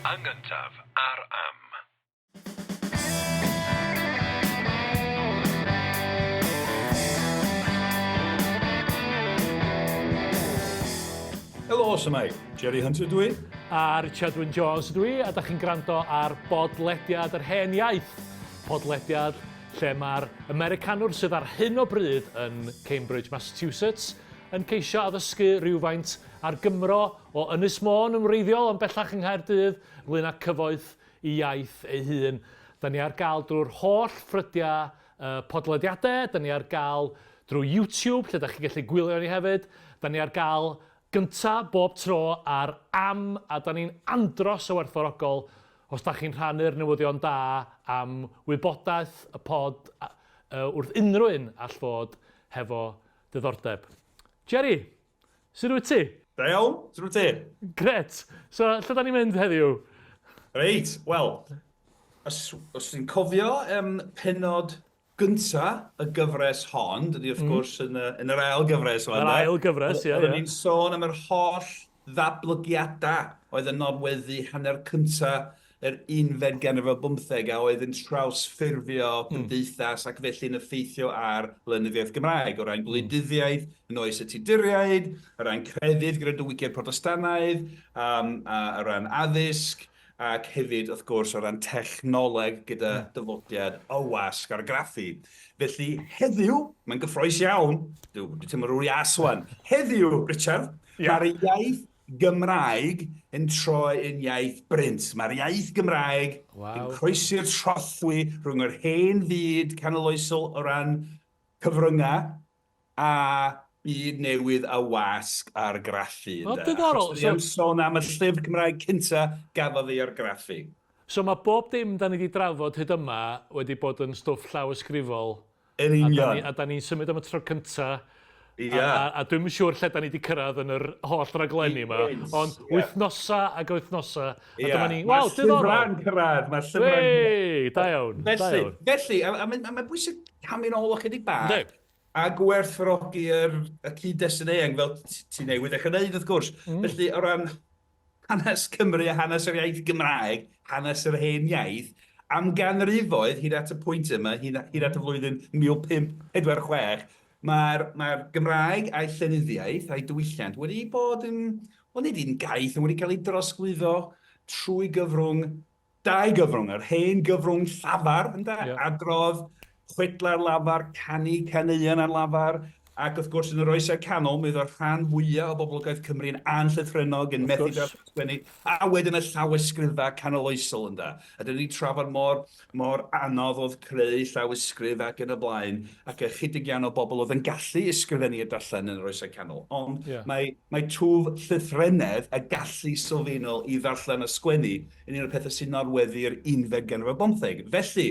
Yn gyntaf ar Am. Helo, shwmae? Jerry Hunter dwi. A Richard Wyn Jones dwi, a da chi'n gwrando ar bodlediad yr hen iaith. Podlediad lle mae'r Americanwr sydd ar hyn o bryd yn Cambridge, Massachusetts, yn ceisio addysgu rhywfaint ar Gymro o Ynys Môn yn wreiddiol ond bellach yng Nghaerdydd ynglŷn â cyfoeth i iaith ei hun. Da ni ar gael drwy'r holl ffrydiau uh, podlediadau, da ni ar gael drwy YouTube lle da chi'n gallu gwylio ni hefyd, da ni ar gael gynta bob tro ar Am a da ni'n andros o werthfawrogol os da chi'n rhannu'r newyddion da am wybodaeth y pod uh, wrth unrhyw un all fod hefo diddordeb. Jerry, Sut wyt ti? Da iawn, sut wyt ti? Gret. So, lle da ni'n mynd heddiw? Reit, wel, os, os ti'n cofio um, penod gynta y gyfres hon, dydy wrth gwrs yn, y, yn yr ail gyfres Yr ail gyfres, ie, ie. Oedden ni'n sôn am yr holl ddatblygiadau oedd yn nodweddu hanner cynta yr unfed ganrif ar bymtheg a oedd yn trawsffurfio cymdeithas ac felly'n effeithio ar lenyddiaeth Gymraeg, o ran gwleidyddiaeth yn oes y Tuduriaid, o ran crefydd gyda diwygiad Protestannaidd, um, a, o ran addysg, ac hefyd, wrth gwrs, o ran technoleg gyda dyfodiad y wasg argraffu. Felly, heddiw, mae'n gyffroes iawn, dwi'n teimlo rhyw ias wan, heddiw, Richard, yeah. mae'r iaith Gymraeg yn troi yn iaith brint. Mae'r iaith Gymraeg wow. yn croesi'r trothwy rhwng yr hen fyd canoloesol o ran cyfryngau a byd newydd a wasg argraffu. O, diddorol. So, am sôn am y llyfr Cymraeg cynta gafodd ei argraffu. So mae bob dim da ni wedi drafod hyd yma wedi bod yn stwff llawysgrifol. Yn union. A da ni'n symud am y tro cynta. Ia. A, a, a dwi'm yn siŵr lle da ni wedi cyrraedd yn yr holl raglenni yma, ond yeah. wythnosa ac wythnosa, a yeah. dyma ni, waw, diddorol. Mae'r llyfrau'n cyrraedd, mae'r llyfrau'n cyrraedd. Da iawn, felly, da iawn. Felly, a, a, a mae'n bwysig camu'n ôl ychydig bach. Ynddi. A gwerthfawrogi'r y cyd-destun eang, fel ti newydd ddechrau wneud, wrth gwrs. Felly, o ran hanes Cymru a hanes yr iaith Gymraeg, hanes yr hen iaith, am ganrifoedd hyd at y pwynt yma, hyd, hyd at y flwyddyn 1546, mae'r mae Gymraeg a'i llenyddiaeth a'i diwylliant wedi bod yn, wel nid un gaeth, ond wedi cael ei drosglwyddo trwy gyfrwng dau gyfrwng, yr hen gyfrwng llafar, ynde? Yeah. Adrodd, chwedlau ar lafar, canu caneuon ar lafar, ac wrth gwrs yn yr oesau canol, mi oedd y rhan fwyaf o boblogaeth Cymru yn anllythrennog, yn methu darllen sgwennu, a wedyn y llawysgrifau canoloesol ynde. A dyn ni'n trafod mor, mor anodd oedd creu llawysgrif ac yn y blaen, ac ychydig iawn o bobl oedd yn gallu ysgrifennu a darllen yn yr oesau canol. Ond yeah. mae, mae twf llythrennedd a gallu sylfaenol i ddarllen a sgwennu yn un o'r pethau sy'n nodweddu'r unfed ganrif ar bymtheg. Felly,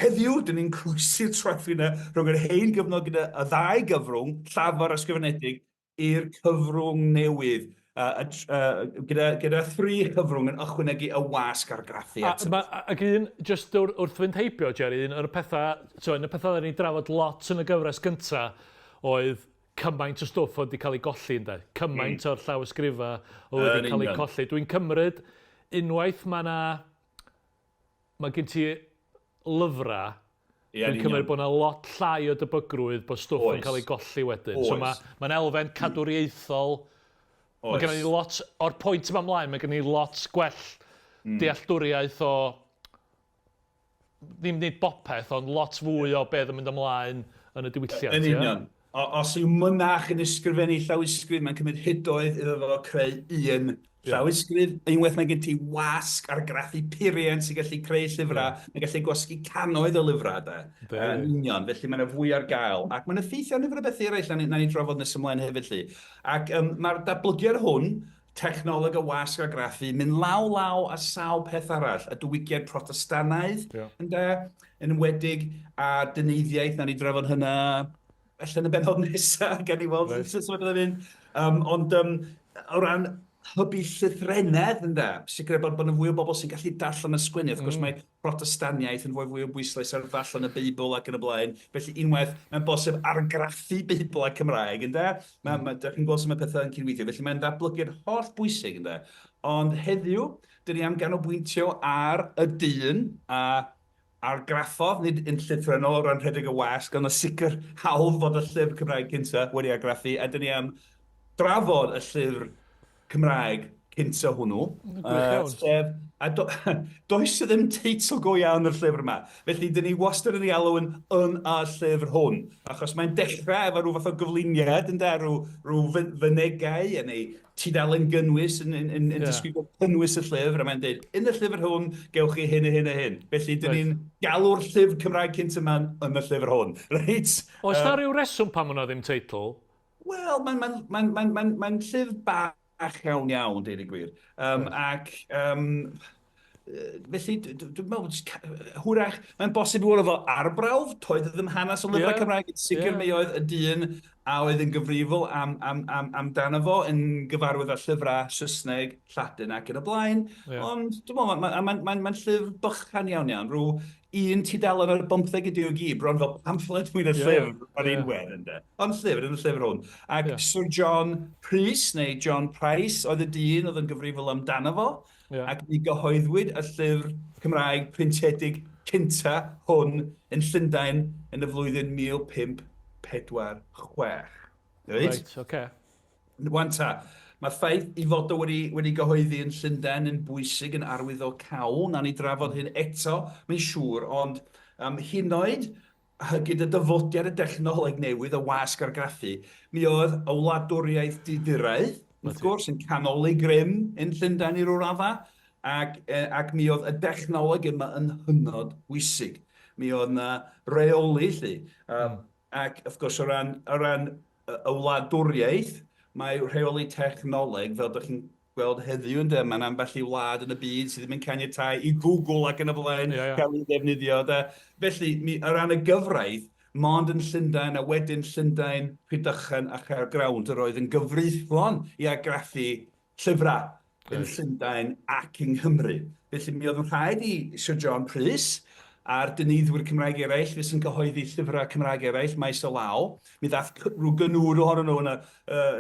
heddiw, dyn ni'n croesi'r trothwy yna rhwng yr hen gyfnod gyda y ddau gyfrwng, llafar a ysgrifenedig, i'r cyfrwng newydd, uh, uh, gyda, gyda thri chyfrwng yn ychwanegu y wasg argraffu ato. Ac un, just wrth fynd heibio, Jerry, un o'r pethau, so, un o'r pethau oedden ni'n drafod lot yn y gyfres gyntaf oedd cymaint o stwff oedd wedi cael ei golli ynde? Cymaint mm. o'r llawysgrifau oedd wedi cael ei colli. Dwi'n cymryd unwaith mae yna... Mae gen ti lyfrau, yeah, dwi'n cymryd bod yna lot llai o debygrwydd bod stwff yn cael ei golli wedyn. Oes. So mae'n ma elfen cadwriaethol. Oes. Mae gen i lot, o'r pwynt yma ymlaen, mae gen i lot gwell dealltwriaeth o ddim nid bopeth, ond lot fwy o beth yn mynd ymlaen yn y diwylliant. Yn union. O, os yw mynach yn ysgrifennu llawysgrif, mae'n cymryd hydoedd iddo fo creu un llawysgrif. Unwaith mae gen ti wasg argraffu peiriant sy'n gallu creu llyfrau, yeah. mae'n gallu gwasgu cannoedd o lyfrau, de. Yn union, felly mae'n fwy ar gael. Ac mae'n effeithio ar nifer o bethau eraill, na ni drafod nes ymlaen hefyd, lly. Ac um, mae'r datblygiad hwn, technoleg y wasg argraffu, mynd law law â sawl peth arall, y diwygiad Protestannaidd, yeah. ynde, yn enwedig, a dyneiddiaeth, na ni drafod hynna allan yn y bennod nesaf, gan i weld right. sut mae'n mynd. Um, ond um, o ran hybu llythrennedd, ynde, sicrhau bod, bod yna fwy o bobl sy'n gallu darllen a sgwennu. Wrth gwrs mae Protestaniaeth yn rhoi fwy o bwyslais ar ddarllen y Beibl ac yn y blaen. Felly unwaith mae'n bosib argraffu Beiblau Cymraeg, ynde? Mae, mae, dych chi'n gweld sut mae pethau yn cydweithio. Felly mae'n ddatblygiad holl bwysig, ynde? Ond heddiw, dyn ni am ganolbwyntio ar y dyn a argraffodd, nid yn llythrennol o ran rhedeg y wasg, ond yn sicr hawdd fod y llyfr Cymraeg cynta wedi argraffu, a dyn ni am drafod y llyfr Cymraeg cynta hwnnw. Gwych iawn. Sef, a do, does e ddim teitl go iawn i'r llyfr yma. Felly, dyn ni wastad yn ei alw yn yn y llyfr hwn, achos mae'n dechrau efo rhyw fath o gyflwyniad, ynde, rhyw, rhyw fynegai neu tudalen gynnwys yn, yn, yn, yn yeah. disgrifio cynnwys y llyfr, a mae'n dweud, yn y llyfr hwn, gewch chi hyn a hyn a hyn. Felly, dyn ni'n right. galw'r llyfr Cymraeg cynt yma yn y llyfr hwn. Reit? Oes na rhyw reswm pam yna ddim teitl? Wel, mae'n mae, mae, mae, mae, mae llyfr bach iawn iawn, deud y gwir. Um, right. Ac um, felly, dwi'n meddwl, hwyrach, mae'n bosib i weld fel arbrawf, toedd ddim hanes o lyfrau yeah. Cymraeg, yn sicr yeah. mi oedd y dyn a oedd yn gyfrifol am, am, am, amdano fo, yn gyfarwydd â llyfrau Saesneg, Lladin ac yn y blaen. Yeah. Ond dwi'n meddwl, mae'n ma, ma, ma, ma llyfr bychan iawn iawn, rhyw un tudalen ar bymtheg ydi o gyd, bron fel pamffled mwy na llyfr yeah. ar un yeah. wedd, ynde. Ond llyfr, yn y llyfr hwn. Ac yeah. Sir John Prys, neu John Price, oedd y dyn oedd yn gyfrifol amdano fo, yeah. ac mi gyhoeddwyd y llyfr Cymraeg printiedig cynta hwn yn Llundain yn y flwyddyn 1546. Reit? Right, oce. Okay. Wan ta, mae'r ffaith i fod o wedi, wedi gyhoeddi yn Llundain yn bwysig yn arwyddocaol, nawn ni drafod hyn eto, mae'n siŵr, ond um, hyd yn oed gyda dyfodiad y dechnoleg newydd, y wasg argraffu, mi oedd y wladwriaeth Duduraidd, wrth gwrs, yn canoli grym yn Llundain i ryw raddau, ac, ac mi oedd y dechnoleg yma yn hynod bwysig. Mi oedd yna reoli, lly. Um, Ac wrth gwrs, o ran, o ran y wladwriaeth, mae rheoli technoleg, fel dych chi'n gweld heddiw, ynde, mae'n ambell i wlad yn y byd sydd ddim yn caniatáu i Google ac yn y blaen yeah, yeah. cael ei ddefnyddio. De. Felly, mi, o ran y gyfraith, mond yn Llundain a wedyn Llundain, Rhydychen a Chaergrawnt yr oedd yn gyfreithlon i argraffu llyfrau yn Llundain ac yng Nghymru. Felly mi oedd yn rhaid i Sir John Prys a'r dyneiddwyr Cymraeg eraill fydd sy'n cyhoeddi llyfrau Cymraeg eraill maes o law. Mi ddath rhyw gynwr ohonyn nhw yn y,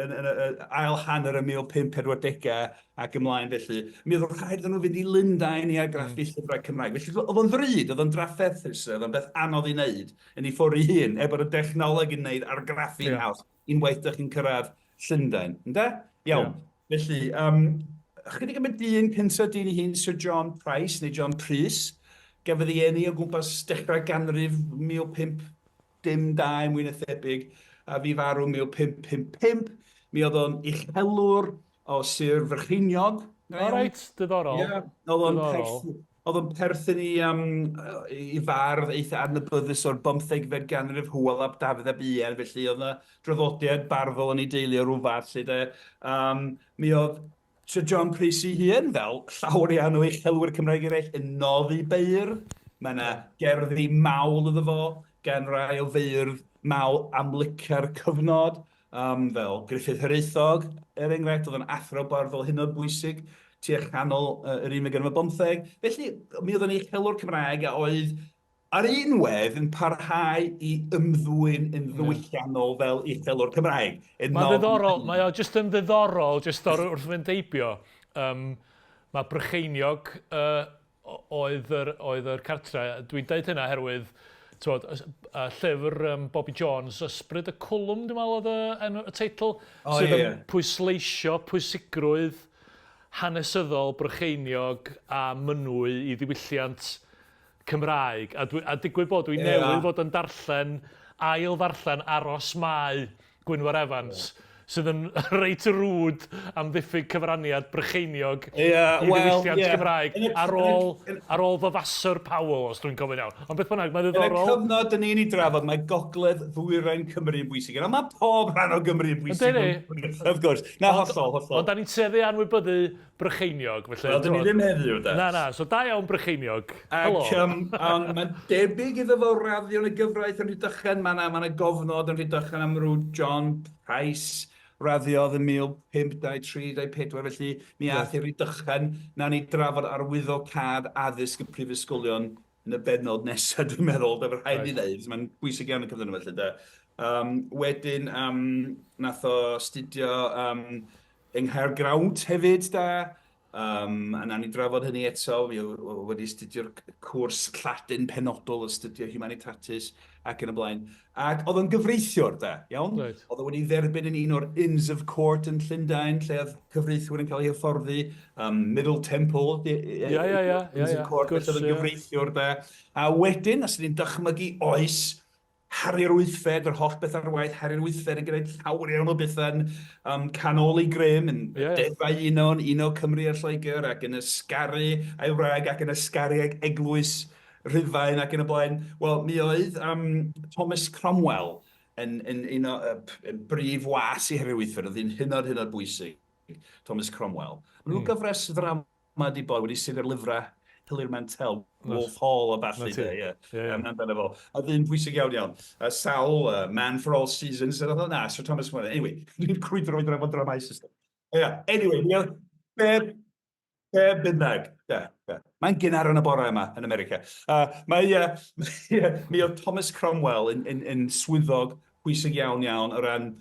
yn, yn, y, ail hanner y 1540au ac ymlaen felly. Mi oedd yn rhaid iddyn nhw fynd i Lundain i argraffu llyfrau Cymraeg. Felly oedd o'n ddrud, oedd o'n drafferthus, oedd o'n beth anodd i wneud yn ei ffordd ei hun, er bod y dechnoleg yn wneud argraffu'n yeah. haws unwaith ydych chi'n cyrraedd Llundain. Ynde? Iawn. Yeah. Felly, um, chydig am y dyn cyntaf, dyn ei hun, Sir John Price, neu John Prys, gafodd ei eni o gwmpas dechrau ganrif 1502 mwy na thebyg, a fi farw 1555. Mi oedd o'n uchelwr o Sir Frycheiniog. O reit, diddorol. Ie, oedd o'n perthyn, oedd o'n perthyn i, um, i fardd eitha adnabyddus o'r bymthegfed ganrif, Hywel ap Dafydd ap Ian, felly oedd yna draddodiad barddol yn ei deulu o ryw fath 'lly de. Um, mi oedd Sir John Prys ei hun, fel llawer iawn o uchelwyr Cymraeg eraill, yn noddi beirdd. Mae yna gerddi mawl iddo fo gan rai o feirdd mawl amlyca'r cyfnod, um, fel Gruffydd Hiraethog, er enghraifft, oedd yn athro barddol hynod bwysig tua chanol uh, yr unfed ganrif ar bymtheg. Felly, mi oedd yn uchelwr Cymraeg a oedd ar un wedd yn parhau i ymddwyn yn ddiwylliannol fel uchelwr Cymraeg. Mae'n ddiddorol, mae o jyst yn ddiddorol, jyst o'r wrth fynd heibio. Um, mae Brycheiniog uh, oedd, yr, oedd yr cartre. Dwi'n deud hynna oherwydd twod, y llyfr um, Bobby Jones, Ysbryd y Cwlwm, dwi'n meddwl oedd y, enw, y teitl, oh, sydd yeah, yn pwysleisio pwysigrwydd hanesyddol Brycheiniog a Mynwy i ddiwylliant Cymraeg, a dwi, a digwydd bod dwi newydd fod yn darllen, ail ddarllen Aros Mae Gwynfor Evans, sydd yn reit rude am ddiffyg cyfraniad Brycheiniog i ddiwylliant Cymraeg ar ôl, ar ôl Vavasor Powell, os dwi'n cofio'n iawn. Ond beth bynnag, mae'n ddiddorol. Yn y cyfnod dyn ni'n ei drafod, mae gogledd ddwyrain Cymru yn bwysig. Ond mae pob rhan o Gymru yn bwysig. Yndi. Wrth gwrs. Na, hollol, hollol. Ond da ni'n tueddu anwybyddu Brycheiniog, felly... Wel, dyn ni ddim heddiw, de. Na, na, so da iawn Brycheiniog. Helo. Ac um, ond mae'n debyg iddo fo raddio yn y gyfraith yn Rhydychen. Mae yna ma gofnod yn Rhydychen am rhyw John Price raddiodd yn 1523, 24, felly mi ath i Rhydychen. Nawn ni drafod arwyddocâd addysg y prifysgolion yn y bennod nesaf, dwi'n meddwl, da, rhaid ni ddeud, mae'n bwysig iawn y cyfnod yma, felly, da. Um, wedyn, um, nath o astudio um, yng Nghaergrawnt hefyd, da. Um, a nawn ni drafod hynny eto, mi wedi astudio'r cwrs Lladin penodol, astudio Humanitatis ac yn y blaen. Ac oedd o'n gyfreithiwr, da, iawn? Right. Oedd o wedi dderbyn yn un o'r Inns of Court yn Llundain, lle oedd cyfreithwyr yn cael ei hyfforddi, um, Middle Temple, ie, ie, ie, Inns of Court, felly oedd o'n gyfreithiwr, da. A wedyn, os ni'n dychmygu oes Harri'r Wythfed, yr holl beth ar waith, Harri'r Wythfed yn gwneud llawer iawn o bethau'n um, canol ei grym, yn yeah. deddfau uno, yn uno Cymru a Lloegr, ac yn ysgaru a'i wraig, ac yn ysgaru ag eglwys Rhufain ac yn y blaen. Wel, mi oedd um, Thomas Cromwell yn, yn un o uh, brif was i Harri'r Wythfed, oedd hi'n hynod, hynod bwysig, Thomas Cromwell. Mae nhw'n mm. gyfres ddrama Mae 'di bod wedi seilio'r lyfrau Hilary Mantel, Wolf Hall a ballu de, ie. Ie, amdano fo. A ddyn pwysig iawn iawn. A sawl uh, Man for All Seasons, a ddodd na, Sir Thomas More. Anyway, dwi'n crwydro i drafod dramau system. Yeah, anyway, mi oedd be, be bynnag. Yeah, yeah. Mae'n gynnar yn y bore yma yn America. Uh, mae, uh, mi oedd Thomas Cromwell yn, yn, yn swyddog pwysig iawn iawn o ran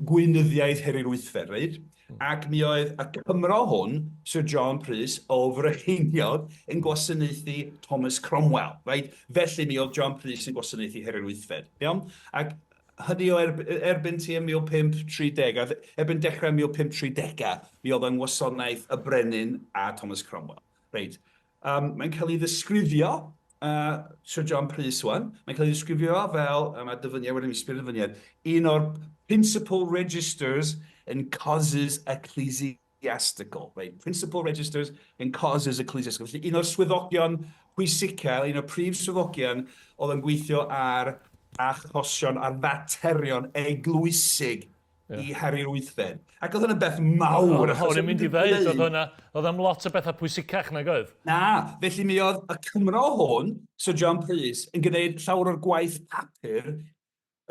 gweinyddiaeth Harri'r Wythfed, reit? Ac mi oedd y Cymro hwn, Sir John Prys, o Frycheiniog, yn gwasanaethu Thomas Cromwell, reit? Felly mi oedd John Prys yn gwasanaethu Harri'r Wythfed, iawn? Ac hynny o erbyn tua 1530, a erbyn dechrau 1530au, mi oedd yng ngwasanaeth y brenin a Thomas Cromwell, reit? Um, mae'n cael ei ddisgrifio, uh, Sir John Prys wan, mae'n cael ei ddisgrifio fel, a mae dyfyniad wedi sbio'r dyfyniad, un o'r principal registers in causes ecclesiastical. Right? Principal registers in causes ecclesiastical. Felly un o'r swyddogion pwysica, un o'r prif swyddogion oedd yn gweithio ar achosion, ar faterion eglwysig i Harri'r Wythfed. Ac oedd hwnna'n beth mawr. O'n i'n mynd i ddeud, oedd hwnna, oedd am lot o bethau pwysicach nag oedd? Na, felly mi oedd y Cymro hwn, Sir John Prys, yn gwneud llawer o'r gwaith papur,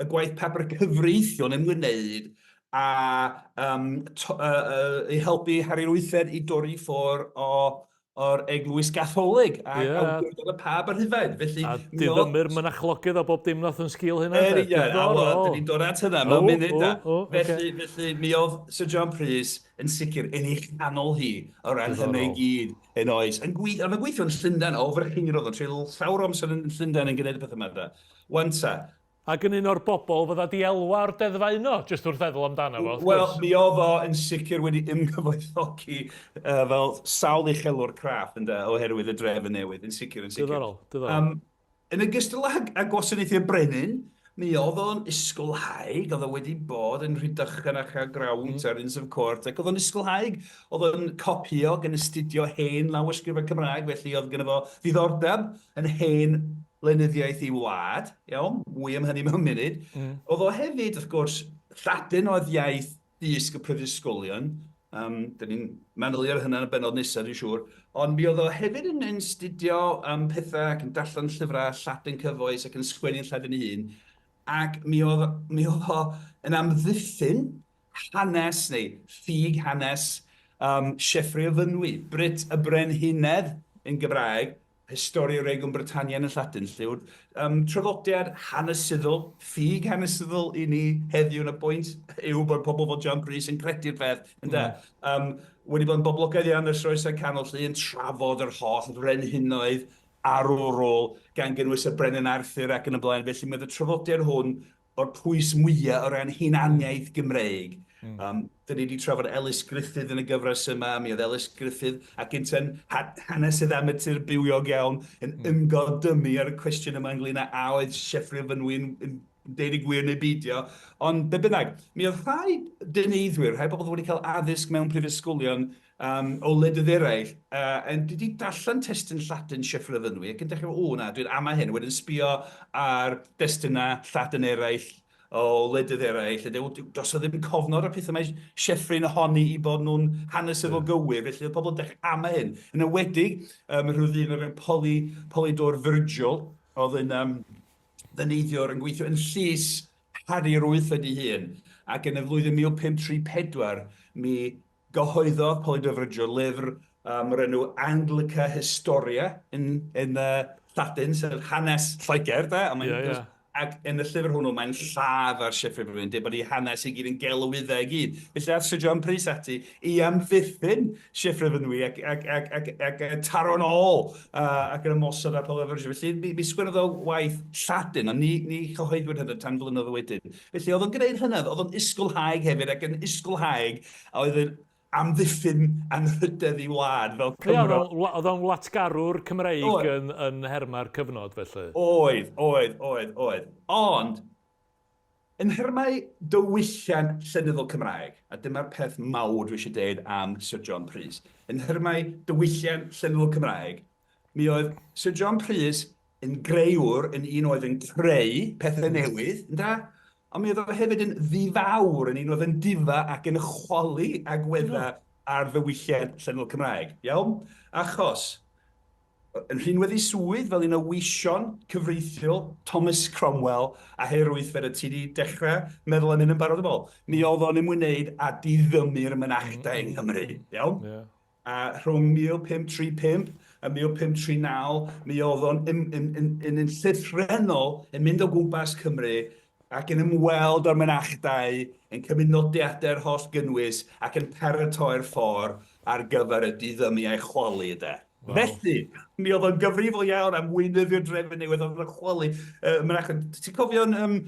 y gwaith papur cyfreithiol yn ymwneud a um, to, uh, uh, i helpu Harri'r Wythfed i dorri ffwrdd o o'r Eglwys Gatholig a yeah. awdurdod y Pab ar Rhufain. Felly, a diddymu'r mynachlogydd a bob dim nath yn sgil hynna. Er, ie, a wel, dyn ni'n dod at hynna mewn munud. Felly, okay. felly, mi oedd Sir John Prys yn sicr yn ei chanol hi o ran hynny i gyd yn oes. Yn gweithio, yn gweithio yn Llundain, o Frycheiniog oedd o'n treulio llawer o amser yn Llundain yn gwneud y pethau yma. Da. Wan ta, Ac yn un o'r bobl fydda 'di elwa o'r deddfau uno, jyst wrth feddwl amdano fo, wrth gwrs. Wel, mi oedd o yn sicr wedi ymgyfoethogi uh, fel sawl uchelwr craff, ynde, oherwydd y drefn newydd, yn sicr, yn sicr. Diddorol, diddorol. Um, yn ogystal ag, â gwasanaethu y brenin, mi oedd o'n ysgolhaig, oedd o wedi bod yn Rhydychen a Chaergrawnt mm. a'r Inns of Court, ac oedd o'n ysgolhaig, oedd o'n copio ac yn astudio hen lawysgrifau Cymraeg, felly oedd gynno fo ddiddordeb yn hen lenyddiaeth ei wlad, iawn, mwy am hynny mewn munud. Mm. Oedd o hefyd, wrth gwrs, Lladin oedd iaith dysg y prifysgolion, um, dyn ni'n manylu ar hynna yn y benod nesaf, dwi'n siŵr, ond mi oedd o hefyd yn, yn studio um, pethau ac yn darllen llyfrau Lladin cyfoes ac yn sgwennu'n Lladin ei hun, ac mi oedd, mi oedd o yn amddiffyn hanes neu ffug hanes um, Sieffre o Fynwy, Brut y Brenhinedd yn Gymraeg, Historia Regum Britanniae yn y Lladin, 'lly yw'r um, traddodiad hanesyddol, ffug hanesyddol i ni heddiw yn y bwynt yw bod pobl fel John Prys yn credu'r peth, ynde? Mm. Um, wedi bod yn boblogaidd iawn ers oesau canol 'lly, yn trafod yr holl frenhinoedd arwrol, gan gynnwys y Brenin Arthur ac yn y blaen. Felly mae y traddodiad hwn o'r pwys mwyaf o ran hunaniaeth Gymreig. Mm. Um, dyn ni wedi trafod Ellis Griffith yn y gyfres yma, mi oedd Ellis Griffith ac yntau'n hanesydd amatur bywiog iawn yn mm. ymgodymu ar y cwestiwn yma ynglyn â a oedd Sieffre o Fynwy yn, yn deud y gwir neu beidio. Ond be bynnag, mi oedd rhai dyneiddwyr, rhai bobl wedi cael addysg mewn prifysgolion um, o wledydd eraill, uh, yn wedi darllen testun Lladin Sieffre o Fynwy ac yn dechrau, o na, dwi'n amau hyn, wedyn sbio ar destunau Lladin eraill o wledydd eraill, a dweud, does o ddim cofnod o'r pethau mae Sieffre'n honni i bod nhw'n hanesyddol yeah. gywir, felly oedd pobl yn dechrau amau hyn. Yn enwedig, um, rhyw ddyn o'r enw Poly, Polydor Virgil, oedd yn um, ddyneiddiwr yn gweithio yn llys Harri'r Wythfed ei hun, ac yn y flwyddyn 1534 mi Gyhoeddodd Polydor Virgil lyfr um, o'r enw Anglica Historia yn, yn uh, Lladin, sef hanes Lloegr, de, ond mae'n yeah, yeah. Ac yn y llyfr hwnnw mae'n lladd ar Sieffre Fynwy, dweud bod ei hanes i gyd yn gelwyddau i gyd. Felly aeth Sir John Prys ati i amddiffyn Sieffre Fynwy ac, ac, ac, ac, ac, ac taro'n ôl ac yn ymosod ar Paul Everest. Felly mi, mi sgwennodd o waith Lladin, ond ni, ni chyhoeddwyd hynny tan flynyddoedd wedyn. Felly oedd o'n gwneud hynny, oedd o'n ysgolhaig hefyd ac yn ysgolhaig a oedd yn amddiffyn anrhydedd ei wlad fel Cymro. Ie, oedd o'n wlatgarwr Cymreig yn, yn nhermau'r cyfnod, felly. Oedd, oedd, oedd, oedd. Ond, yn nhermau diwylliant llenyddol Cymraeg, a dyma'r peth mawr dwi eisiau deud am Sir John Prys, yn nhermau diwylliant llenyddol Cymraeg, mi oedd Sir John Prys yn greuwr, yn un oedd yn creu pethau newydd, ynda? Ond mi oedd o hefyd yn ddifawr, yn un oedd yn difa ac yn chwalu agweddau ar ddiwylliant llenyddol Cymraeg. Iawn? Achos, yn rhinwedd ei swydd fel un o weision cyfreithiol Thomas Cromwell a Harri'r Wythfed, a ti 'di dechrau meddwl am hyn yn barod, dwi'n meddwl, mi oedd o'n ymwneud â diddymu'r mynachdai yng Nghymru. Iawn? Yeah. A rhwng 1535 a 1539, mi oedd o'n yn, yn, yn, yn, yn llythrennol yn mynd o gwmpas Cymru ac yn ymweld â'r mynachdai, yn cymryd nodiadau'r holl gynnwys ac yn paratoi'r ffordd ar gyfer y diddymu a'i chwalu, ynde. Wow. Felly, mi oedd o'n gyfrifol iawn am weinyddu'r drefn newydd oedd yn chwalu uh, mynachdai. Ti'n cofio'n um,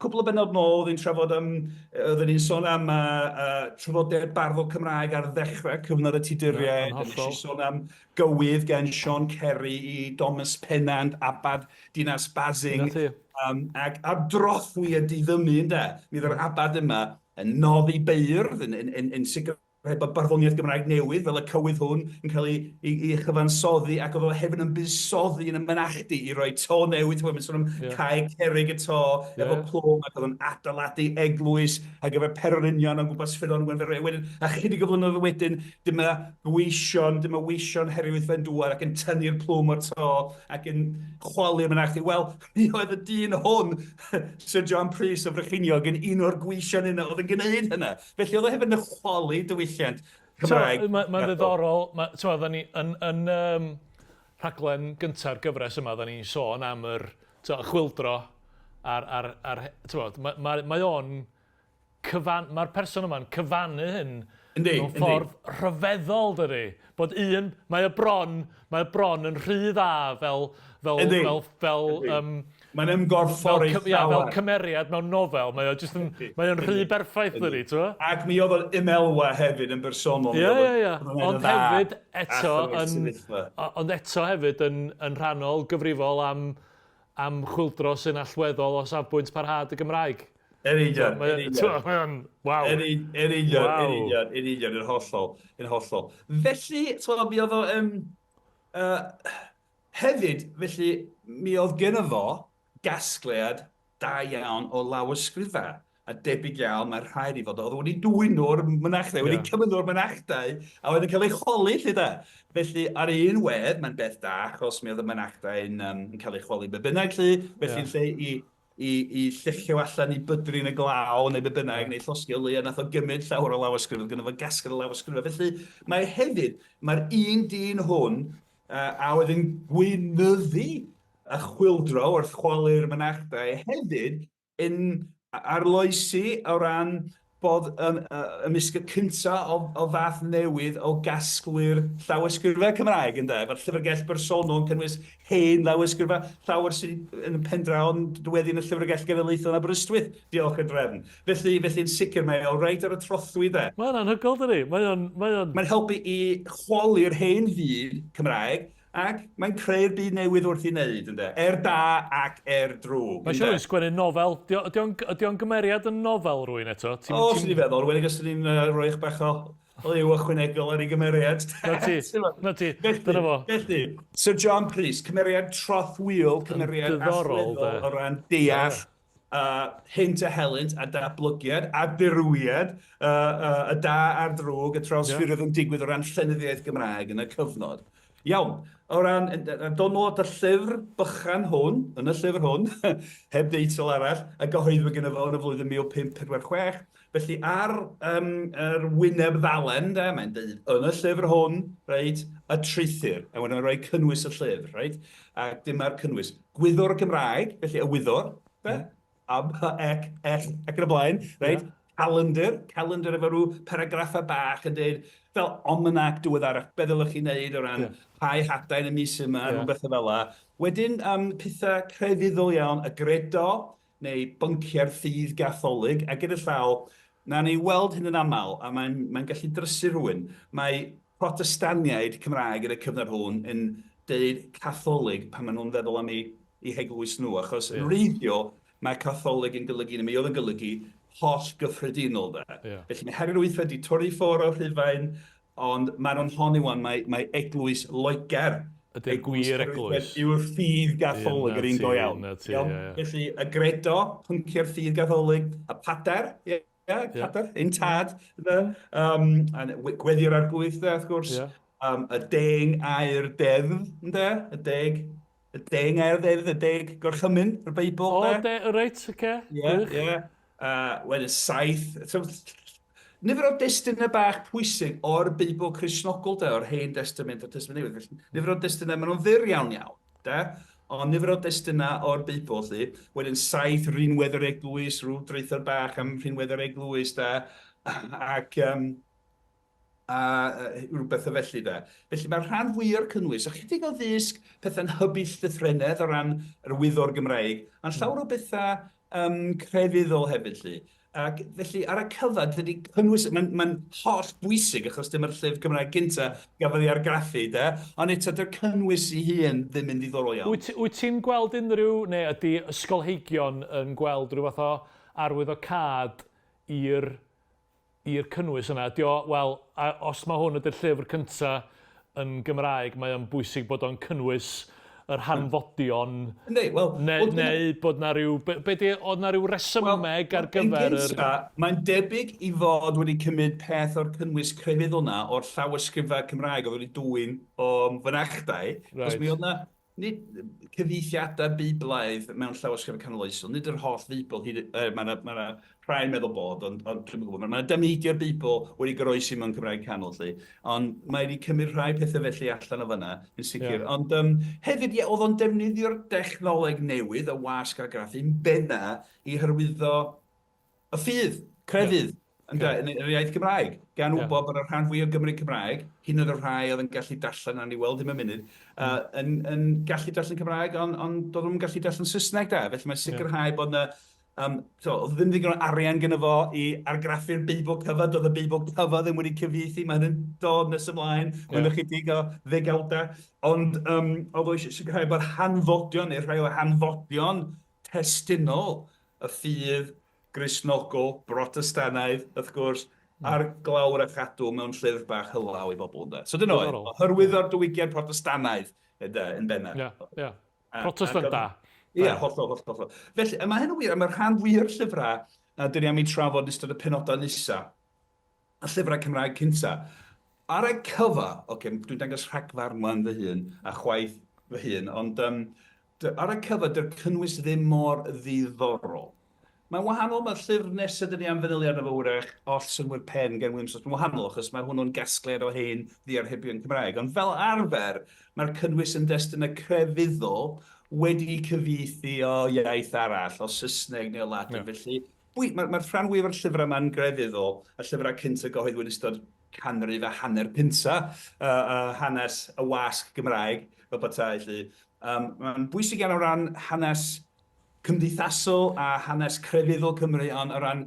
Cwpl o bennod nôl, oedden ni'n trafod am, oedden ni'n sôn am uh, uh, trafodaeth barddol Cymraeg ar ddechrau cyfnod y Tuduriaid. Yn hollol. Nes i sôn am gywydd gan Sean Carey i Thomas Pennant, Abad Dinas Basing. Na ti. Um, ac ar drothwy y diddymu, ynde? Mi oedd yr abad yma yn noddi beirdd, yn, yn, yn, yn sicrhau Rhaid bod barddoniaeth Gymraeg newydd, fel y cywydd hwn, yn cael ei, ei, ei chyfansoddi ac oedd o hefyd yn buddsoddi yn y mynachdy i roi to newydd, ti'n gwybod, mae'n sôn am yeah. cae cerrig y to yeah. efo plwm ac oedd o'n adeiladu eglwys ar gyfer pererinion o gwmpas Ffynnon Wenferwe. Wedyn, a chydig o flynyddoedd wedyn, dyma weision, dyma weision Harri Wythfen Dŵad ac yn tynnu'r plwm o'r to ac yn chwalu'r mynachdy. Wel, mi oedd y dyn hwn, Sir John Prys o Frycheiniog, yn un o'r gweision yna oedd yn gwneud hynna. Felly oedd o hefyd yn chwalu diwylliant Cymraeg. Mae'n ma ddiddorol, ma, t'mo, oedden ni yn, yn um, rhaglen gynta'r gyfres yma, oedden ni'n sôn am yr t'mo, chwildro a'r, ar, ar, t'mo, mae, mae, mae o'n cyfan, mae'r person yma'n cyfannu hyn yndi, mewn ffordd yndi. rhyfeddol, dydy. Bod un, mae o bron, mae o bron yn rhy dda fel, fel, yndi. fel, fel, um, Mae'n ymgorffori llawer. Ia, fel cymeriad mewn nofel, mae o jyst yn, mae o'n rhy berffaith dydi, ti'n gwybod? Ac mi oedd o'n ymelwa hefyd yn bersonol. Ie, ie, ie. Ond hefyd eto yn, ond eto hefyd yn, yn rhannol gyfrifol am, am chwyldro sy'n allweddol o safbwynt parhad y Gymraeg. Yn union, yn union. Mae o'n, waw. Yn union, yn union, yn union, yn hollol, yn hollol. Felly, ti'n mi oedd o, um, uh, Hefyd, felly, mi oedd gynno fo gasgliad da iawn o lawysgrifau, a debyg iawn mae rhaid i fod oedd wedi dwyn nhw'r mynachdai, wedi cymryd nhw'r mynachdai, a oedd yn cael eu chwalu 'lly de. Felly, ar un wedd, mae'n beth da, achos mi oedd y mynachdai'n um, yn cael eu chwalu be bynnag 'lly, felly yeah. lle i, i, i lluchio allan i bydru yn y glaw neu be bynnag, yeah. neu llosgi o leia, nath o gymryd llawer o lawysgrifau, oedd gynno fo gasgliad o lawysgrifau. Felly, mae hefyd, mae'r un dyn hwn a oedd yn gweinyddu y chwyldro wrth chwalu'r mynachdai hefyd yn arloesi o ran bod yn, ymysg y cyntaf o, o fath newydd o gasglu'r llawysgrifau Cymraeg, ynde? Efo'r llyfrgell bersonol yn cynnwys hen lawysgrifau, llawer sydd yn y pendraw yn dweddu yn y Llyfrgell Genedlaethol yn Aberystwyth, diolch i'r drefn. Felly, felly yn sicr mae o reit ar y trothwy de. Mae'n anhygoel dydi? Mae o'n, mae o'n... Mae'n helpu i chwalu'r hen fyd Cymraeg ac mae'n creu'r byd newydd wrth i wneud, ynde? Er da ac er drwg, Mae'n siŵr yn sgwennu nofel. Ydy o'n, ydy o'n gymeriad yn nofel rwy'n eto? Ti'n, o, swn i'n feddwl, rwy'n os ni'n uh, rhoi eich bach o liw ychwanegol ar ei gymeriad. Na ti, na ti, dyna fo. Felly, Sir John Prys, cymeriad trothwyol, cymeriad allweddol o ran deall hynt a helynt a datblygiad a dirywiad y da a'r drwg, y trawsffurfiodd yeah. yn digwydd o ran llenyddiaeth Gymraeg yn y cyfnod. Iawn, o ran, dod nôl at y llyfr bychan hwn, yn y llyfr hwn, heb deitl arall, a gyhoeddwyd gyda fo yn y flwyddyn 1546, felly ar um, yr wyneb ddalen, de, mae'n dweud, yn y llyfr hwn, reit, y treithir, a wedyn mae'n rhoi cynnwys y llyfr, reit, a dyma'r cynnwys. Gwyddor y Gymraeg, felly y wyddor. de? A, B, ec, ell, ac yn y blaen, reit? Yeah. Calendar, calendar efo rhyw paragraffau bach yn dweud, fel almanac diweddarach, be ddylech chi wneud o ran yeah. rhai hadau yn y mis yma, yeah. rhywbeth fel la. Wedyn, pethau crefyddol iawn, y gredo, neu bynciau'r ffydd Gatholig, a gyda llaw, na ni weld hyn yn aml, a mae'n mae gallu drysu rhywun. Mae Protestaniaid Cymraeg yn y cyfnod hwn yn deud Catholig pan maen nhw'n feddwl am eu, eu heglwys nhw, achos yn wreiddiol mae Catholig yn golygu, neu mi oedd yn golygu, holl gyffredinol de. Yeah. Felly mae Harri'r Wythfed wedi torri ffwrdd o'r Rhufain, ond maen nhw'n honni wan mae, mae eglwys Loegr Ydy'r gwir eglwys. Yw'r ffydd Gatholig, yr un go iawn. Iawn? Felly, y gredo, pynciau'r ffydd Gatholig, y pader, ie, yeah, pader, un tad, ynde? A gweddi'r arglwydd, de, wrth gwrs. Yeah. Y deng air deddf, ynde? Y deg, y deng air deddf, y deg gorchymyn, yr Beibl, de? O, de, reit, oce. Ie, ie. Wedyn saith, so, nifer o destunau bach pwysig o'r Beibl Cristnogol, de, o'r Hen Destament a'r Testament Newydd. Felly, nifer o destunau, maen nhw'n fyr iawn iawn, de, ond nifer o destunau o'r Beibl, lly. Wedyn saith rhinwedd yr eglwys, rhyw draethod bach am rhinwedd yr eglwys, de, ac a rhywbeth o felly de. Felly mae'r rhan fwyaf o'r cynnwys, ychydig o ddysg, pethau'n hybu llythrennedd o ran yr wyddor Gymraeg, ond llawer o bethau crefyddol hefyd 'lly. Ac felly ar y cyfan, dydy cynnwys, mae'n mae holl bwysig achos dyma'r llyfr Cymraeg cynta gafodd ei argraffu de, ond eto dy'r cynnwys ei hun ddim yn ddiddorol iawn. Wyt, wyt ti'n gweld unrhyw, neu ydy ysgolheigion yn gweld rhyw fath o arwyddocâd i'r i'r cynnwys yna. Ydy o, wel, a os mae hwn ydy'r llyfr cynta yn Gymraeg, mae o'n bwysig bod o'n cynnwys yr hanfodion. Yndi, wel... Neu, well, neu bod na ryw... Be, be di, oedd na ryw resymeg well, ar gyfer yr... Gynta, mae'n debyg i fod wedi cymryd peth o'r cynnwys crefyddol na o'r llawysgrifau Cymraeg oedd wedi dwyn o fynachdai. Right. Os mi oedd na Nid cyfieithiadau Beiblaidd mewn llawysgrifau canoloesol, nid yr holl Feibl, hyd, er, mae yna ma rhai'n meddwl bod, ond, ond dwi'm yn gwybod, mae yna dameidiau'r Beibl wedi goroesi mewn Cymraeg Canol, lly, ond mae wedi cymryd rhai pethau felly allan o fanna, yn sicr. Yeah. Ond hefyd, ie, oedd o'n defnyddio'r dechnoleg newydd, y wasg argraffu, yn benna i hyrwyddo y ffydd, crefydd, ynde, yn yr iaith Gymraeg, gan wybod bod y rhan fwyaf o Gymry Cymraeg, hyd yn oed y rhai oedd yn gallu darllen, a ni weld ddim yn munud, yn, yn gallu darllen Cymraeg, ond on, doedd nhw'n gallu darllen Saesneg da. Felly mae'n sicrhau bod yna, so, oedd ddim ddigon o arian gyda fo i argraffu'r Beibl cyfa, doedd y Beibl cyfa ddim wedi cyfieithu, mae hynny'n dod nes ymlaen, mewn ychydig o ddegawdau, ond oedd o eisiau sicrhau bod hanfodion, neu rhai o hanfodion testunol y ffydd Gristnogol, Brotestanaidd, wrth gwrs, ar glawr a chadw mewn llyfr bach hylaw i bobl, ynde. So dyna oedd, hyrwyddo'r diwygiad Protestanaidd, ynde, yn bennaf. Ie, ie. Protestant da. Ie, hollol, hollol, hollol. Felly, a mae hyn yn wir, a mae'r rhan fwyaf o'r llyfrau a dyn ni am eu trafod yn ystod y penodau nesaf, y llyfrau Cymraeg cynta. Ar y cyfa, oce, okay, dwi'n dangos rhagfarn wan fy hun, a chwaith fy hun, ond ar y cyfa, dy'r cynnwys ddim mor ddiddorol. Mae'n wahanol, mae'r llyfr nesaf dyn ni am fanylu arno fo wrach, Oll Synnwyr Pen gan William Jones, mae'n wahanol achos mae hwnnw'n gasgliad o hen ddiarhebion Cymraeg, ond fel arfer mae'r cynnwys yn destunau crefyddol wedi cyfieithu o iaith arall, o Saesneg neu o Ladin, yeah. Felly mae'r ma rhan fwyaf o'r llyfrau yma'n grefyddol, y llyfrau cyntaf gyhoeddwyd yn ystod canrif a hanner cynta hanes y wasg Gymraeg, fel petai, felly. Mae'n bwysig iawn o ran hanes cymdeithasol a hanes crefyddol Cymru, ond o ran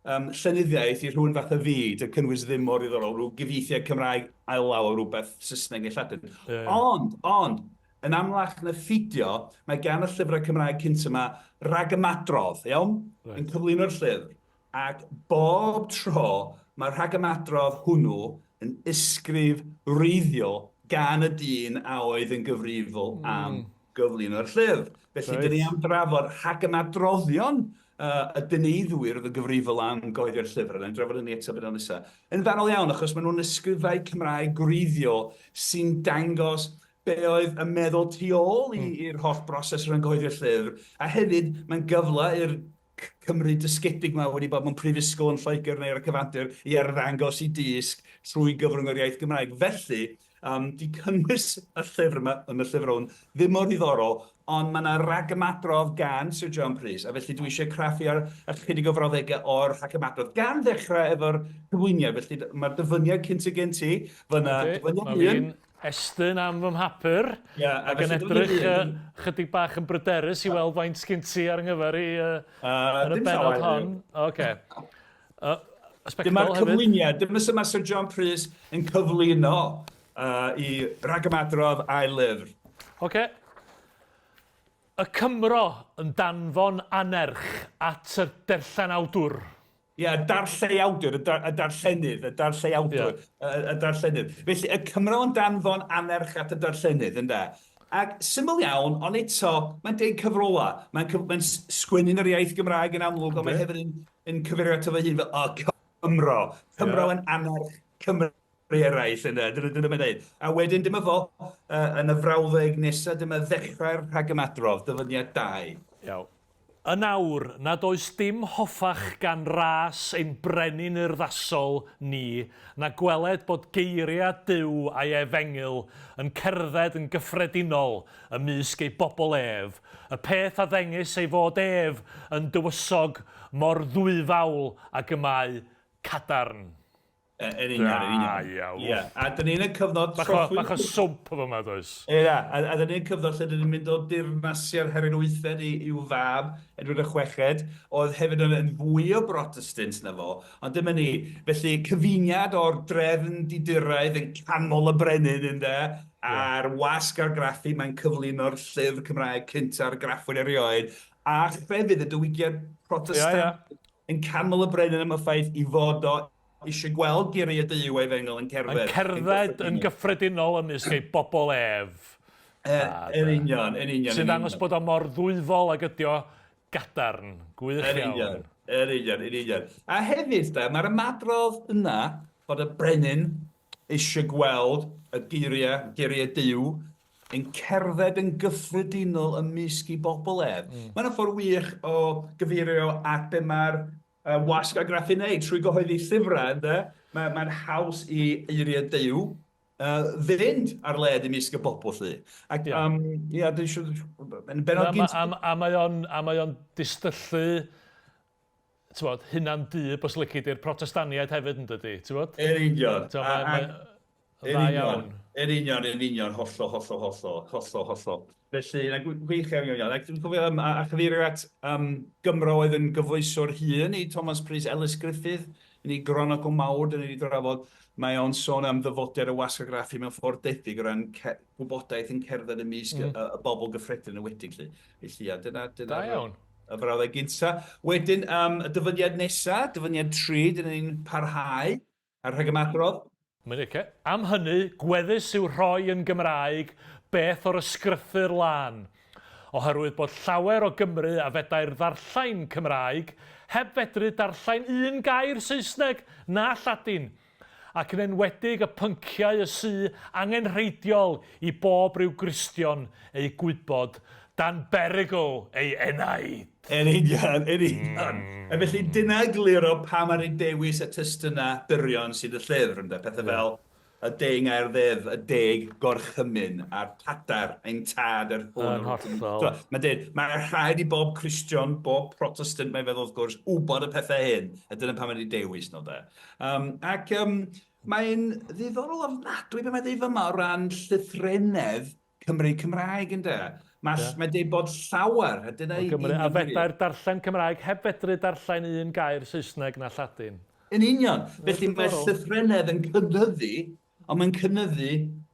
llenyddiaeth i rhywun fatha fi, dy'r cynnwys ddim mor ddiddorol, rhyw gyfieithiad Cymraeg ail law o rhywbeth Saesneg neu Lladin. Yeah. Ond, ond, yn amlach na pheidio, mae gan y llyfrau Cymraeg cynt yma ragymadrodd, iawn? Right. Yn cyflwyno'r llyfr. Ac bob tro mae'r rhagymadrodd hwnnw yn ysgrif wreiddiol gan y dyn a oedd yn gyfrifol am gyflwyno'r llyfr. Felly, dyn ni am drafod rhagymadroddion y dyneiddwyr oedd yn gyfrifol am gyhoeddi'r llyfr, a wnawn ni drafod hynny eto bennod nesaf. Yn fanwl iawn, achos maen nhw'n ysgrifau Cymraeg gwreiddiol sy'n dangos be oedd y meddwl tu ôl i'r holl broses o ran gyhoeddi'r llyfr, a hefyd mae'n gyfle i'r Cymry dysgedig 'ma wedi bod mewn prifysgol yn Lloegr neu ar y cyfandir i arddangos i dysg trwy gyfrwng yr iaith Gymraeg. Felly, Um, di cynnwys y llyfr yma, yn y llyfr hwn, ddim mor ddiddorol, ond mae yna ragymadrodd gan Sir John Prys, a felly dwi eisiau craffu ar ychydig o frawddegau o'r rhagymadrodd, gan ddechrau efo'r cyflwyniad. Felly mae'r dyfyniad cyntaf gen ti, fyna okay, dyfyniad un. Estyn am fy mhapur yeah, ac yn edrych chydig bach yn bryderus i weld faint sgyn ti ar yng i yn y benod hon. Oce. Dyma'r cyflwyniad, dyma sut mae Sir John Prys yn cyflwyno uh, i ragymadrodd a'i lyfr. Oce. Okay. Y Cymro yn danfon anerch at y derllenawdwr. Ie, yeah, darlleiawdwr, y, dar, y darllenydd, y darlleiawdwr, yeah. y, y darllenydd. Felly, y Cymro yn danfon anerch at y darllenydd, ynde? Ac syml iawn, ond eto, mae'n deud cyfrola. Mae'n mae sgwennu'n yr iaith Gymraeg yn amlwg, ond mae hefyd yn yn cyfeirio ato fy hun fel, o, Cymro. Cymro yeah. yn annerch Cymru eraill, yna. Dyna, dyna mae'n dweud. A wedyn dyma fo, uh, yn y frawddeg nesaf, dyma ddechrau'r rhagymadrodd, dyfyniad 2. Iawn. Yn awr, nad oes dim hoffach gan ras ein brenin urddasol ni na gweled bod geiriau Duw a'i efengyl yn cerdded yn gyffredinol ymysg ei bobl ef, y peth a ddengys ei fod ef yn dywysog mor ddwyfawl ag y mae cadarn. Yn union, yn union. Da iawn. Ie, a dyn ni yn y cyfnod Bach o, bach o swmp yn fama, does? Ie, a, a dyn ni yn y cyfnod lle dyn ni'n mynd o dirnasiad Harri'r Wythfed i, i'w fab, Edward y Chweched, oedd hefyd yn, yn fwy o Brotestant na fo, ond dyma ni. Felly, cyfuniad o'r drefn diduraidd yn canol y brenin, ynde, A'r wasg argraffu, mae'n cyflwyno'r llyfr Cymraeg cyntaf argraffwyd erioed, a chrefydd y diwygiad Protestant yn canmol y brenin am y ffaith i fod o eisiau gweld geiriau Duw a'i fengel yn cerdded. Yn cerdded yn gyffredinol ymysg ei bobl ef. Yn union, yn union. Sy'n dangos bod o mor ddwyfol ag ydi o gadarn. Gwych iawn. Yn union, yn union, yn union. A hefyd, de, mae'r ymadrodd yna bod y brenin eisiau gweld y geiriau, geiriau Duw, yn cerdded yn gyffredinol ymysg ei bobl ef. Mm. Mae'n ffordd wych o gyfeirio at be mae'r uh, wasg argraffu'n neud trwy gyhoeddi llyfrau, ynde? Mae'n mae haws i eiriau Duw uh, fynd ar led ymysg y bobl lly. Ac, yeah. um, ia, dwi'n siŵr, yn benod gynt... A, a, a mae o'n, a mae o'n distyllu t'mod, hunan dyb os lici di'r Protestaniaid hefyd yn dydi, t'mod? Yn union. T'mo, mae, mae, dda iawn. Yn union, yn union, hollol, hollol, hollol, hollol, hollol. Felly, na, gwych iawn, iawn, iawn. Ac dwi'n cofio um, a, a chyfeirio at um, Gymro oedd yn gyfoeswr hŷn i Thomas Prys Ellis Griffith, yn ei gronogl mawr, dyn ni wedi drafod. Mae o'n sôn am ddyfodiad y wasg-argraffu mewn ffordd debyg o ran gwybodaeth yn cerdded ymysg mm. y, y bobl gyffredin yn wedig. Felly, felly ia, dyna, dyna, Da iawn. Y frawddeg gynta. Wedyn, um, y dyfyniad nesa, dyfyniad 3, dyn ni'n parhau ar rhagymadrodd. Mae'n oce. Am hynny, gweddus yw rhoi yn Gymraeg beth o'r ysgrythur lân, oherwydd bod llawer o Gymry a fedai'r ddarllain Cymraeg heb fedru darllain un gair Saesneg na Lladin, ac yn enwedig y pynciau y sy angenrheidiol i bob rhyw Gristion eu gwybod dan berygl ei enaid. Yn union, yn union. A felly dyna egluro pam ar ei dewis y testynau byrion sydd y llyfr, ynde? Pethau fel y deng air ddeddf, y deg gorchymyn, a'r tadar, ein tad, yr hwn. Yn hollol. Mae'n dweud, mae rhaid i bob Cristion, bob Protestant, mae'n feddwl wrth gwrs, wybod y pethau hyn. A dyna pam wedi dewis nhw, de. Um, ac um, mae'n ddiddorol ofnadwy be mae'n dweud fyma o ran llythrennedd Cymru Cymraeg, ynde? Mae yeah. mae dweud bod llawer, a dyna i... Gymru, a fedair darllen Cymraeg heb fedru darllen un gair Saesneg na Lladin. Yn union. Felly mae llythrennedd yn cynyddu, ond mae'n cynyddu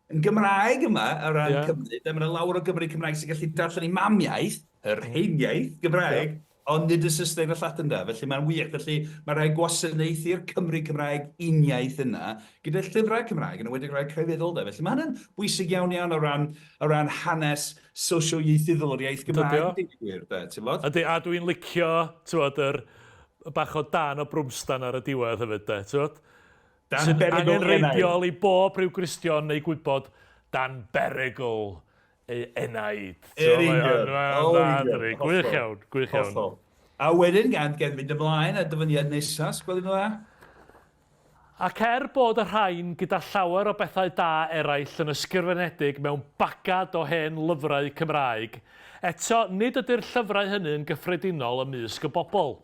yn Gymraeg yma o ran yeah. Cymru. Mae yna lawer o Gymru Cymraeg sy'n gallu darllen eu mamiaith, yr heiniaith Gymraeg, yeah. Ond nid y Saesneg na Lladin de, felly mae'n wych. Felly mae rhaid gwasanaethu'r Cymry Cymraeg uniaith yna gyda llyfrau Cymraeg, yn enwedig rhai crefyddol de. Felly mae hynny'n bwysig iawn iawn o ran, o ran hanes sosioieithyddol yr iaith Gymraeg, deud y gwir de, ti'n bod? Ydy, a dwi'n licio, ti'n bod, yr bach o dan o brwmstan ar y diwedd hefyd de, ti'n bod? Dan Sy'n berygl angenrheidiol i bob rhyw Gristion neu gwybod dan berygl ei enaid. Yn union. Mae'n dda, dydi. Gwych iawn, gwych iawn. Hollol. A wedyn, gan, gan fynd ymlaen a dyfyniad nesaf, os gwelwn dda. Ac er bod y rhain gyda llawer o bethau da eraill yn ysgrifenedig mewn bagad o hen lyfrau Cymraeg, eto nid ydy'r llyfrau hynny'n gyffredinol ymysg y bobl.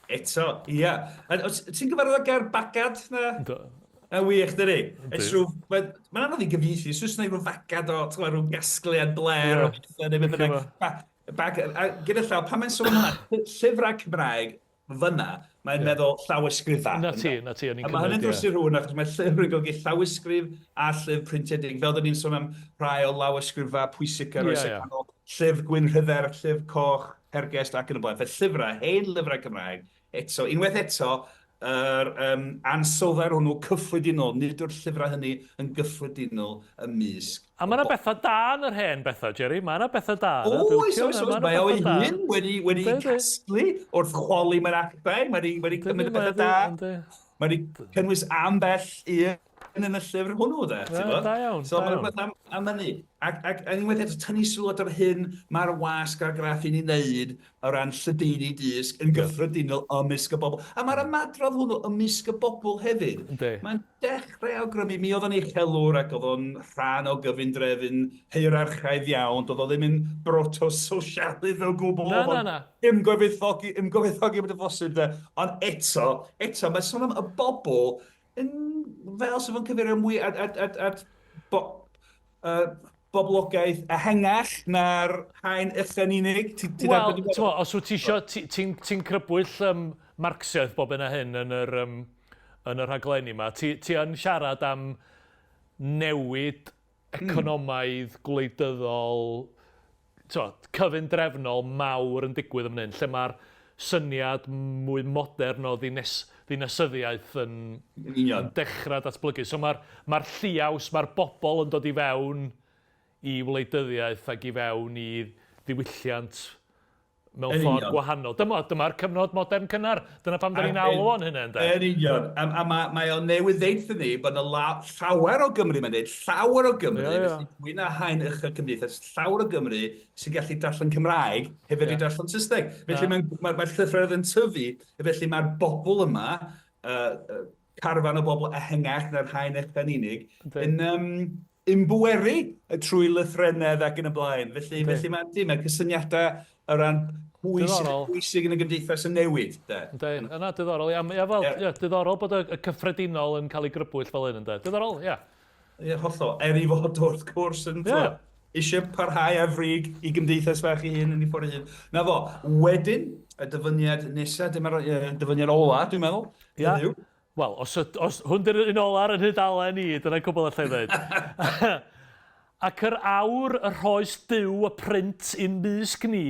Eto, ia. Ti'n gyfarwydd â gair bagad na? Yndw. Yn wych, dydi? Yndi. It's rhyw... Mae'n ma anodd i gyfieithu. Saesneg rhyw fagad o, ti'n gwybod, rhyw gasgliad blêr o bethau neu beth bynnag. Bag, a gyda llaw, pan mae'n sôn am hwnna, llyfrau Cymraeg fyna, mae'n yeah. meddwl llawysgrifau. Na ti, na ti, o'n i'n cymryd. A mae hynny'n drws i rhywun, achos mae llyfr yn golygu llawysgrif a llyfr printiedig. Fel dyn ni'n sôn am rhai o lawysgrifau pwysig ar oes y canol, llyfr Gwyn Rhydderch, llyfr coch, Hergest ac yn y blaen. Felly llyfrau, hen lyfrau Cymraeg, eto, unwaith eto, yr um, ansoddair hwnnw cyffredinol, nid yw'r llyfrau hynny yn gyffredinol ymysg. A mae yna bethau da yn yr hen bethau, Jerry. Mae yna bethau da. Oes, oes, oes. Mae o'i hun wedi, wedi casglu wrth chwalu mewn actau. Mae wedi, wedi cymryd y bethau da. Mae wedi cynnwys ambell un yn y llyfr hwnnw, de, ti'n bod? Da iawn, so, da iawn. Mae'n rhywbeth am, am hynny. Ac, ac, ac unwaith eto, tynnu sylw at yr hyn mae'r wasg argraffu'n ei wneud o ran lledaenu dysg yn gyffredinol ymysg y bobl. A mae'r ymadrodd hwnnw ymysg y bobl hefyd. Yndi. Mae'n dechrau awgrymu, mi oedd o'n uchelwr ac oedd o'n rhan o gyfundrefn hierarchaidd iawn, doedd o ddim yn broto-sosialydd o gwbl. Na, na, na. Ymgyfoethogi, ymgyfoethogi bod y bosib, de. Ond eto, eto, mae'n sôn am y bobl yn fel sydd yn cyfeirio mwy at, at, at, at bo, boblogaeth ehangach na'r haen ucha'n unig? Ti, ti Wel, ti'n os wyt ti isio, ti'n ti, ti crybwyll um, Marxiaeth bob hyn a hyn yn yr, um, yn y rhaglenni yma, ti, ti yn siarad am newid economaidd, gwleidyddol, tibod, cyfundrefnol mawr yn digwydd yn fan hyn, lle mae'r syniad mwy modern o ddines, ddinasyddiaeth yn, yn dechrau datblygu. So mae'r mae lliaws, mae'r bobl yn dod i fewn i wleidyddiaeth ac i fewn i ddiwylliant mewn Yn ffordd union. gwahanol. Dyma, dyma'r cyfnod modern cynnar. Dyna pam da ni'n alw o'n hynna, ynde? Yn union. A, a mae, mae o newydd ddeutha ni bod yna la, llawer o Gymru, mae'n dweud, llawer o Gymru, yeah, yeah. felly mwy na haen uchel cymdeithas, llawer o Gymru sy'n gallu darllen Cymraeg hefyd yeah. i darllen Saesneg. Felly yeah. mae'n mae, mae llythrennedd yn tyfu, felly mae'r bobl yma, carfan o bobl ehangach na'r haen ucha'n unig, yn, um, ymbweru trwy lythrennedd ac yn y blaen. Felly, okay. felly mae, mae cysyniadau o ran pwy sy'n bwysig yn y gymdeithas yn newid. De. Ynddi, yna diddorol. Ia, ia, fel, yeah. ia, diddorol bod y, y cyffredinol yn cael ei grybwyll fel hyn, ynddo. Diddorol, ia. Ie, hollol. Er i fod wrth gwrs yn yeah. eisiau parhau ar frig i gymdeithas fach ei hun yn ei ffordd ei hun. Na fo, wedyn, y dyfyniad nesaf, dyma'r dyfyniad ola, dwi'n meddwl. Ia. Wel, os, os hwn di'r un ola ar y nhudalen i, dyna cwbl allai ddweud. Ac yr awr y rhoes Duw y print i'n mysg ni,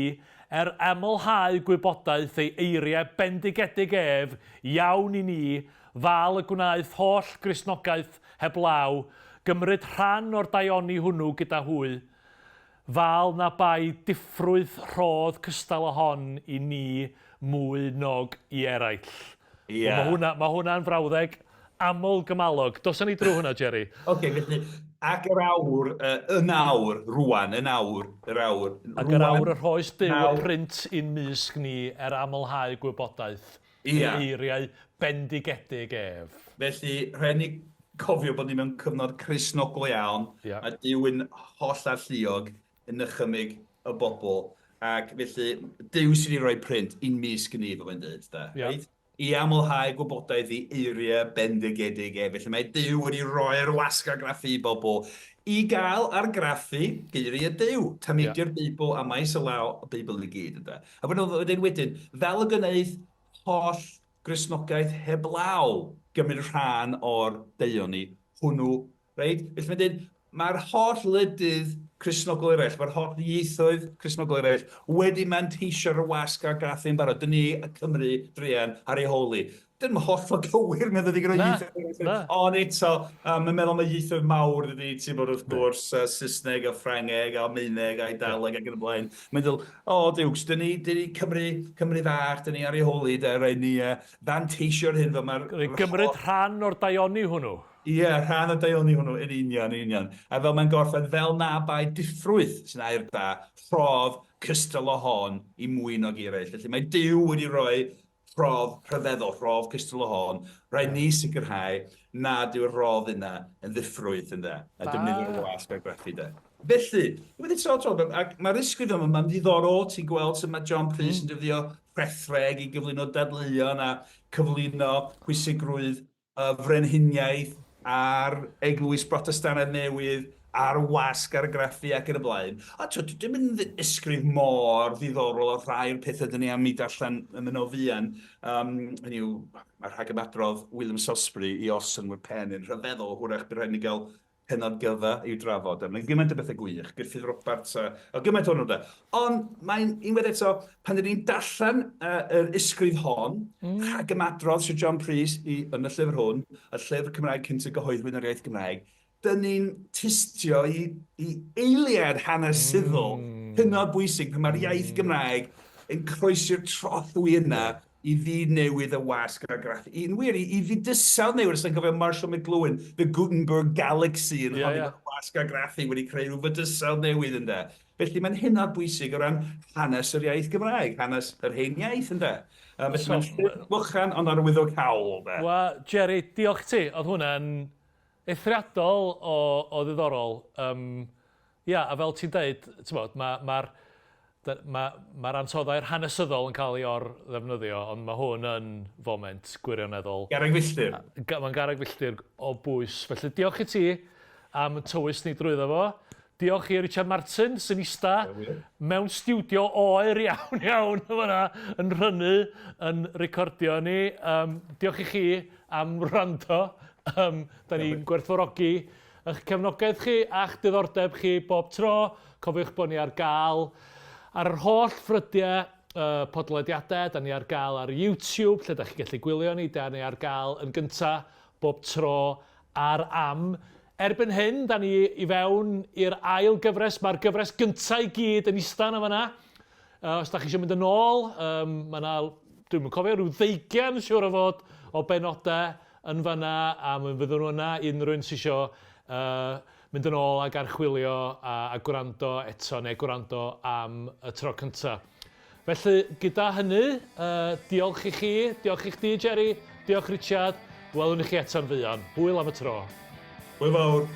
er amlhau gwybodaeth ei eiriau bendigedig ef, iawn i ni, fal y gwnaeth holl Gristnogaeth heblaw, gymryd rhan o'r daioni hwnnw gyda hwy, Fal na bai diffrwyth rhodd cystal â hon i ni mwy nog i eraill. Ie. Wel, mae hwnna, mae hwnna'n frawddeg aml gymalog. Dos â ni drwy hwnna, Jerry. Oce, felly, ac yr awr, uh, yn awr, rwan, yn awr, yr awr. Ac yr awr y rhoes Duw y print i'n mysg ni er amlhau gwybodaeth. Ia. Ei eiriau bendigedig ef. Felly, rhaid ni cofio bod ni mewn cyfnod Cristnogol iawn, Ia. a Duw yn holl alluog yn nychymyg y bobl, ac felly Duw sydd wedi rhoi print i'n mysg ni, fel mae'n dweud, da. Ia. Reit? I amlhau gwybodaeth i eiriau bendigedig ef. Felly mae Duw wedi rhoi'r wasg argraffu i bobl i gael argraffu geiriau Duw, tameidiau'r Beibl a maes o law y Beibl i gyd, ynde. A wedyn wedyn, fel y gwnaeth holl Gristnogaeth heblaw gymryd rhan o'r deuoni hwnnw, reit? Felly mae'n dweud, mae'r holl wledydd Cristnogol eraill, mae'r holl ieithoedd Cristnogol eraill wedi manteisio ar y wasg argraffu yn barod. Dyn ni, y Cymry, druan, ar ei hôl hi. Dyn nhw'n hollol gywir, meddwl fi, gyda ieithoedd eraill. Ond eto, um, mae'n meddwl mae ieithoedd mawr ydy, ti'n bod wrth gwrs, uh, Saesneg a Ffrangeg a Almaeneg a Eidaleg ac yn y blaen. Mae'n dweud, o, oh, diwgs, dyn ni, dyn ni Cymru, Cymru fach, dyn ni ar ei holi, de, rhaid ni uh, fanteisio'r hyn fel mae'r... Gymryd rhan o'r daioni hwnnw. Ie, yeah, rhan o'r daioni hwnnw, yn union, yn union. A fel mae'n gorffen, fel na bai diffrwyth, sy'n air da, rhodd cystal o hon i mwy nag eraill. Felly mae Duw wedi rhoi rhodd rhyfeddol, rhodd cystal o hon, rhaid ni sicrhau nad yw'r rhodd yna yn ddiffrwyth, ynde, a defnyddio'r wasg argraffu, de. Felly, wedi tro, tro, ac mae'r ysgrif yma, mae'n ddiddorol, ti'n gweld sut mae John Prys yn defnyddio rhethreg i gyflwyno dadleuon a cyflwyno pwysigrwydd y frenhiniaeth a'r Eglwys Brotestannaidd newydd a'r wasg argraffu ac yn y blaen. A twyd, dim yn ysgrif mor ddiddorol o rhai o'r pethau dyn ni am i darllen yn mynd o fuan. Um, hynny yw, mae rhagymadrodd William Salisbury i os yn pen yn rhyfeddol, hwrach bydd rhaid ni gael pennod gyfa i'w drafod. Mae'n gymaint o bethau gwych, Gruffydd Roberts a, a gymaint o'n nhw de. Ond mae'n, unwaith eto, pan dyn ni'n darllen yr ysgrif hon, rhag ymadrodd Sir John Prys i, yn y llyfr hwn, y llyfr Cymraeg cyntaf gyhoeddwyd yn yr iaith Gymraeg, dyn ni'n tystio i, i eiliad hanesyddol hynod bwysig pan mae'r iaith Gymraeg yn croesi'r trothwy yna i fyd newydd y wasg argraffu. Yn wir, i, i fydysawd newydd, os ti'n cofio Marshall McLuhan, The Gutenberg Galaxy, yn yeah, yeah. wasg argraffu wedi creu rhyw fydysawd newydd ynde. Felly mae'n hynod bwysig o ran hanes yr iaith Gymraeg, hanes yr hen iaith ynde. Um, felly mae'n llyfr bychan ond arwyddocaol. Wel, Jerry, diolch ti. Oedd hwnna'n eithriadol o, o ddiddorol. Um, ia, a fel ti'n deud, ti'n mae'r ma, ma, ma ansoddair hanesyddol yn cael ei or-ddefnyddio, ond mae hwn yn foment gwirioneddol. Garreg filltir. Mae'n garreg filltir o bwys. Felly diolch i ti am tywys ni drwyddo fo. Diolch i Richard Martin sy'n ista mewn stiwdio oer iawn iawn yn fan'na yn rhynnu yn recordio ni. Um, diolch i chi am wrando. Um, da ni'n gwerthfawrogi eich cefnogaeth chi a'ch diddordeb chi bob tro. Cofiwch bod ni ar gael ar yr holl ffrydiau uh, podlediadau. Da ni ar gael ar YouTube lle da chi'n gallu gwylio ni. Da ni ar gael yn gyntaf bob tro ar am. Erbyn hyn, da ni i fewn i'r ail gyfres. Mae'r gyfres gyntaf i gyd yn ista yna fan'na. Uh, os da chi eisiau mynd yn ôl, um, mae yna, dwi'n yn cofio, rhyw ddeugian siwr o fod o benodau yn fan'na, a mi fyddwn nhw yna i unrhyw un sy'n eisiau uh, mynd yn ôl ac archwilio a, a gwrando eto, neu gwrando am y tro cyntaf. Felly, gyda hynny, uh, diolch i chi, diolch i chdi, Jerry, diolch Richard, welwn i chi eto'n fuan. Hwyl am y tro. Hwyl fawr.